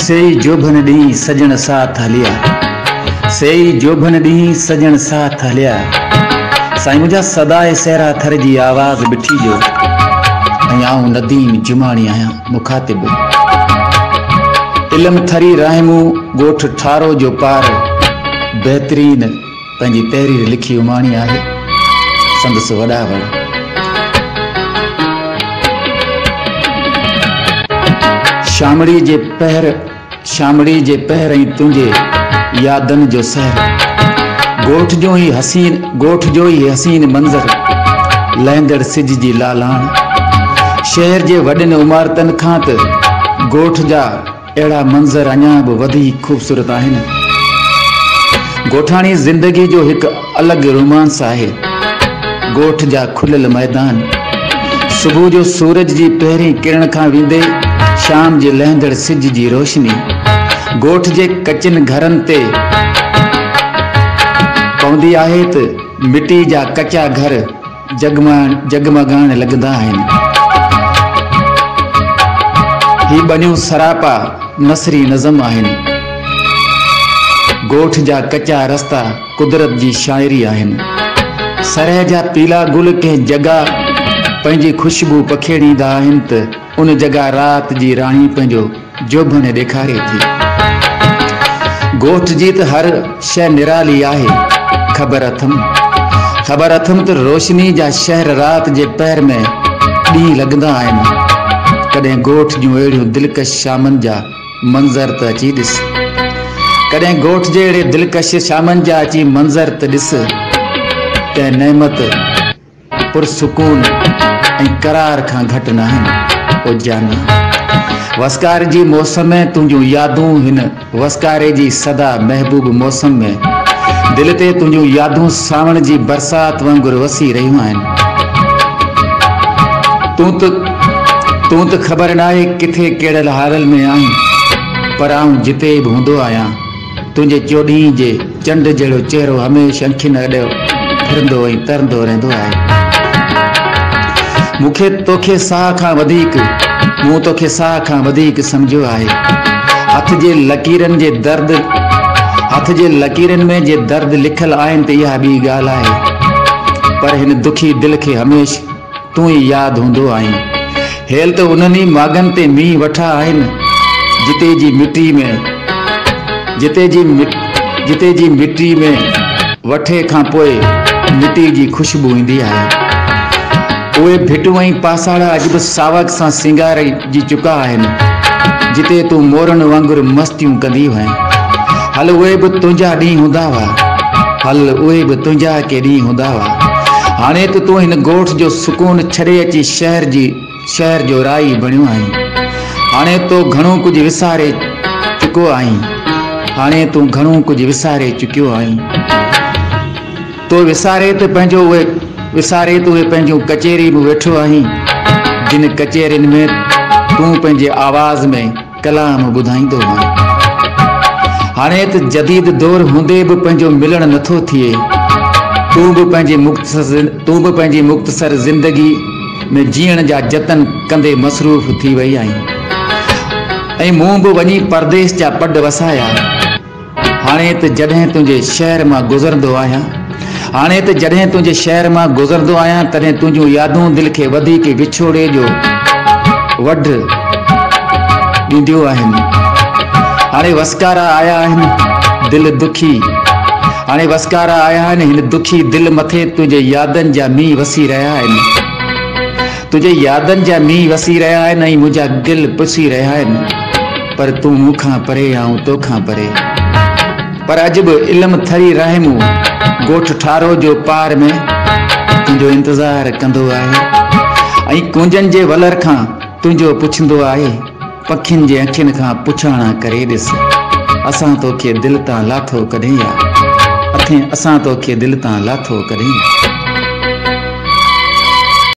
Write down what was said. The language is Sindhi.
سي ئي جوڀن ڏينهن سڄڻ ساٿ هليا. سي ئي جوڀن ڏينهن سڄڻ ساٿ هليا. سائين منهنجا صداءِ صحرا ٿر جي آواز بٺي جو ۽ آئون نديم جماڻي آهيان مخاطب. علم ٿري راهمون ڳوٺ ٺارو جو پار بهترين پنهنجي تحرير لکي اماڻي آهي سندس وڏا وڙ. شامڙي جي پهر شامڙي جي پهر ۽ تنهنجي يادن جو سحر ڳوٺ جو هي حسين ڳوٺ جو هي حسين منظر لهندڙ سج جي لالاڻ شهر جي وڏين عمارتن کان ته ڳوٺ جا اهڙا منظر اڃا به وڌيڪ خوبصورت آهن. ڳوٺاڻي زندگي جو هڪ الڳ رومانس آهي. ڳوٺ جا کليل ميدان، صبح جو سورج جي پهرين ڪرڻ کان ويندي شام جي لهندڙ سج جي روشني، ڳوٺ جي ڪچن گهرن تي پوندي آهي ته مٽي جا ڪچا گهر جڳمڳائڻ لڳندا آهن. هي ٻنيون سراپا نثري نظم آهن. ڳوٺ جا ڪچا رستا قدرت جي شاعري آهن. سرهه جا پيلا گل ڪنهن جڳهه پنهنجي خوشبو پکيڙيندا آهن ته ان جڳهه رات جي راڻي پنهنجو جوڀن ڏيکاري ٿي. ڳوٺ جي ته هر شيء نرالي آهي. خبر اٿم. خبر اٿم ته روشني جا شهر رات جي پهر ۾ ڏينهن لڳندا آهن. ڪڏهن ڳوٺ جون اهڙيون دلڪش شامن جا منظر ته اچي ڏس. ڪڏهن ڳوٺ جي اهڙي دلڪش شامن جا اچي منظر ته ڏس. ڪنهن نعمت. پرسڪون ۽ قرار کان گهٽ ناهن او جانا! وسڪاري جي موسم ۾ تنهنجون يادون هن وسڪاري جي سدا محبوب موسم ۾ دل تي تنهنجون يادون سانوڻ جي برسات وانگر وسي رهيون آهن. تون ته تون ته خبر ناهي ڪٿي ڪهڙل حالن ۾ آهين پر آئون جتي به هوندو آهيان تنهنجي چوڏهينء جي چنڊ جهڙو چهرو هميشه اکين اڏيو ڦرندو ۽ ترندو رهندو آهي. مون کي توکي ساهه کان وڌيڪ مون توکي ساهه کان وڌيڪ سمجهيو آهي. هٿ جي لڪيرن جي درد هٿ جي لڪيرن ۾ جي درد لکيل آهن ته اها ٻي ڳالهه آهي. پر هن دکي دل کي هميشه تون ئي ياد هوندو آهين. هيل ته انهن ئي ماڳن تي مينهن وٺا آهن، جتي جي مٽي ۾، جتي جي جتي جي مٽي ۾ وٺي کان پوء مٽي جي خوشبو ايندي آهي. اهي ڀٽون ۽ پاساڙا اڄ به ساوڪ سان سينگارجي چڪا آهن، جتي تون مورن وانگر مستيون ڪندي هئين. هل اهي به تنهنجا ڏينهن هوندا هئا. هل اهي به تنهنجا ڪي ڏينهن هوندا هئا. هاڻي ته تون هن ڳوٺ جو سڪون ڇڏي اچي شهر جي شهر جو راهي بڻيو آهين. هاڻي تو گهڻو ڪجهه وساري چڪو آهين. هاڻي تون گهڻو ڪجهه وساري چڪيو آهين. تو وساري ته پنهنجو اهي وساري ته اهي پنهنجون ڪچهري به ويٺو آهين، جن ڪچهرين ۾ تون پنهنجي آواز ۾ ڪلام ٻڌائيندو هئين. هاڻي ته جديد دور هوندي به پنهنجو ملڻ نٿو ٿئي. تون به پنهنجي تون به پنهنجي مختصر زندگي ۾ جيئڻ جا جتن ڪندي مصروف ٿي وئي آهين ۽ مون به وڃي پرديس جا پڊ وسايا. هاڻي ته جڏهن تنهنجي شهر مان گذرندو آهيان هاڻي ته جڏهن تنهنجي شهر مان گذرندو آهيان تڏهن تنهنجون يادون دل کي وڌيڪ وڇوڙي جو وڍ ڏينديون آهن. هاڻي وسڪارا آيا آهن دل دکي هاڻي وسڪارا آيا آهن هن دکي دل مٿي تنهنجي يادن جا مينهن وسي رهيا آهن. تنهنجي يادن جا مينهن وسي رهيا آهن ۽ منهنجا گل پسي رهيا آهن پر تون مون کان پري آئون تو کان پري پر اڄ به علم ٿري راهمون ڳوٺ ٺارو جو پار ۾ تنهنجو انتظار ڪندو آهي ۽ ڪونجن جي ولر کان تنهنجو پڇندو آهي پکين جي اکين کان پڇاڻا ڪري ڏس اسان توکي دل تان لاٿو ڪڏهن آ اٿين اسان توکي دل تان لاٿو ڪڏهن آ.